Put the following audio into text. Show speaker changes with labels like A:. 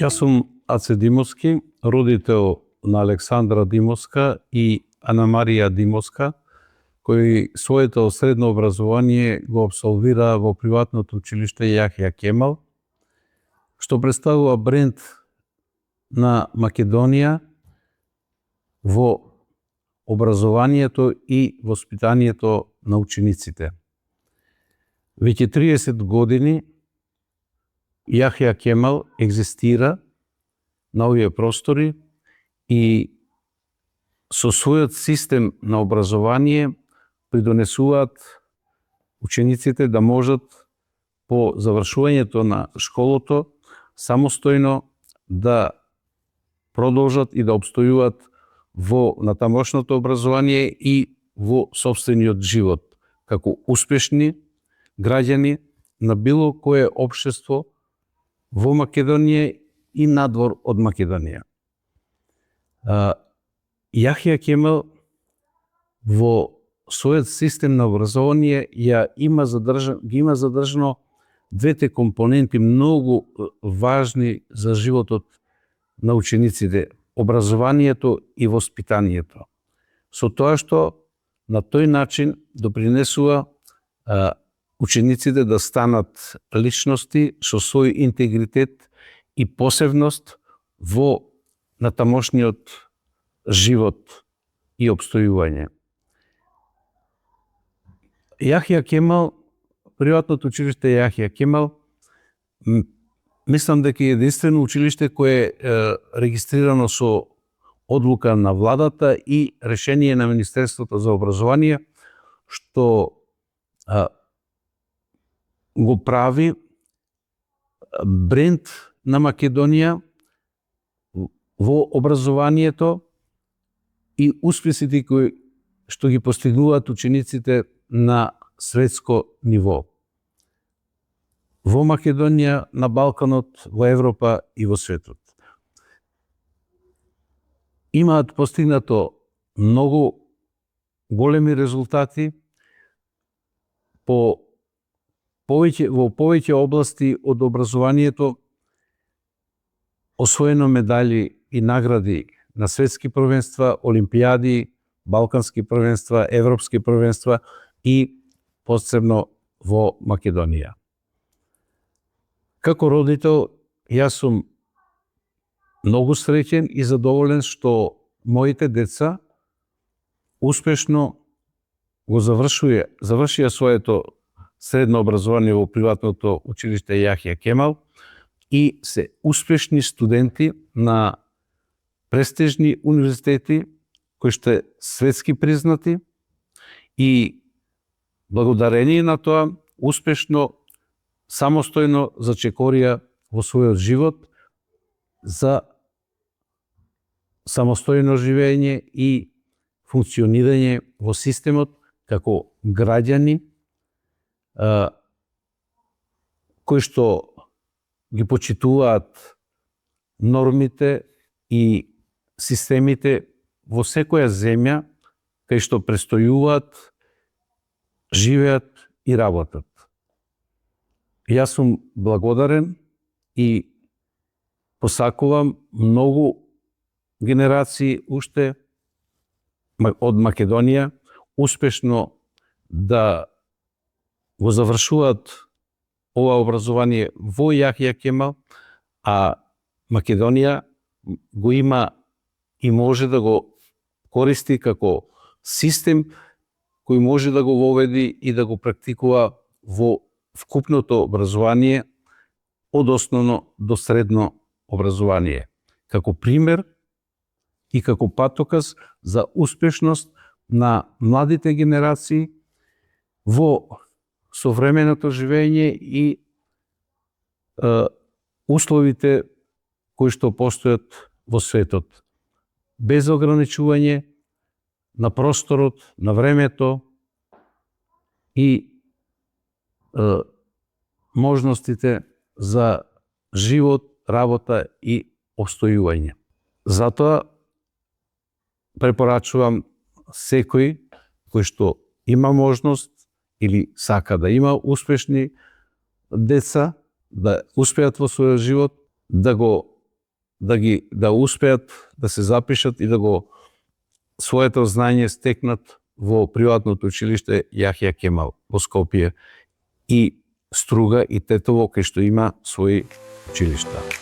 A: Јас сум Аце Димовски, родител на Александра Димовска и Ана Марија Димовска, кој своето средно образование го апсолвира во приватното училиште Јахја Кемал, што представува бренд на Македонија во образованието и воспитанието на учениците. Веќе 30 години Јахја Кемал екзистира на овие простори и со својот систем на образование придонесуваат учениците да можат по завршувањето на школото самостојно да продолжат и да обстојуваат во натамошното образование и во сопствениот живот, како успешни граѓани на било кое општество во Македонија и надвор од Македонија. Јахја Кемал во својот систем на образование ги има задржано двете компоненти многу важни за животот на учениците, образованието и воспитанието. Со тоа што на тој начин допринесува учениците да станат личности со свој интегритет и посебност во натамошниот живот и обстојување. Јахја Кемал, приватното училиште Јахја Кемал, мислам дека е единствено училиште кое е регистрирано со одлука на владата и решение на Министерството за образование, што го прави бренд на Македонија во образованието и успесите кои што ги постигнуваат учениците на светско ниво. Во Македонија, на Балканот, во Европа и во светот. Имаат постигнато многу големи резултати во повеќе области од образованието, освоено медали и награди на светски првенства, олимпијади, балкански првенства, европски првенства и посебно во Македонија. Како родител, јас сум многу среќен и задоволен што моите деца успешно го завршија своето средно образование во приватното училиште Јахја Кемал и се успешни студенти на престижни универзитети кои што светски признати и благодарение на тоа успешно самостојно зачекорија во својот живот за самостојно живење и функционирање во системот како граѓани кои што ги почитуваат нормите и системите во секоја земја кај што престојуваат, живеат и работат. Јас сум благодарен и посакувам многу генерации уште од Македонија успешно да го завршуваат ова образование во Јахја Кемал, а Македонија го има и може да го користи како систем кој може да го воведи и да го практикува во вкупното образование од основно до средно образование, како пример и како патоказ за успешност на младите генерации во современото живење и условите кои што постојат во светот, без ограничување на просторот, на времето и можностите за живот, работа и обстојување. Затоа препорачувам секој кој што има можност или сака да има успешни деца, да успеат во својот живот, да го да успеат да се запишат и да го своето знање стекнат во приватното училиште Јахја Кемал во Скопје и Струга и Тетово, кај што има своји училишта.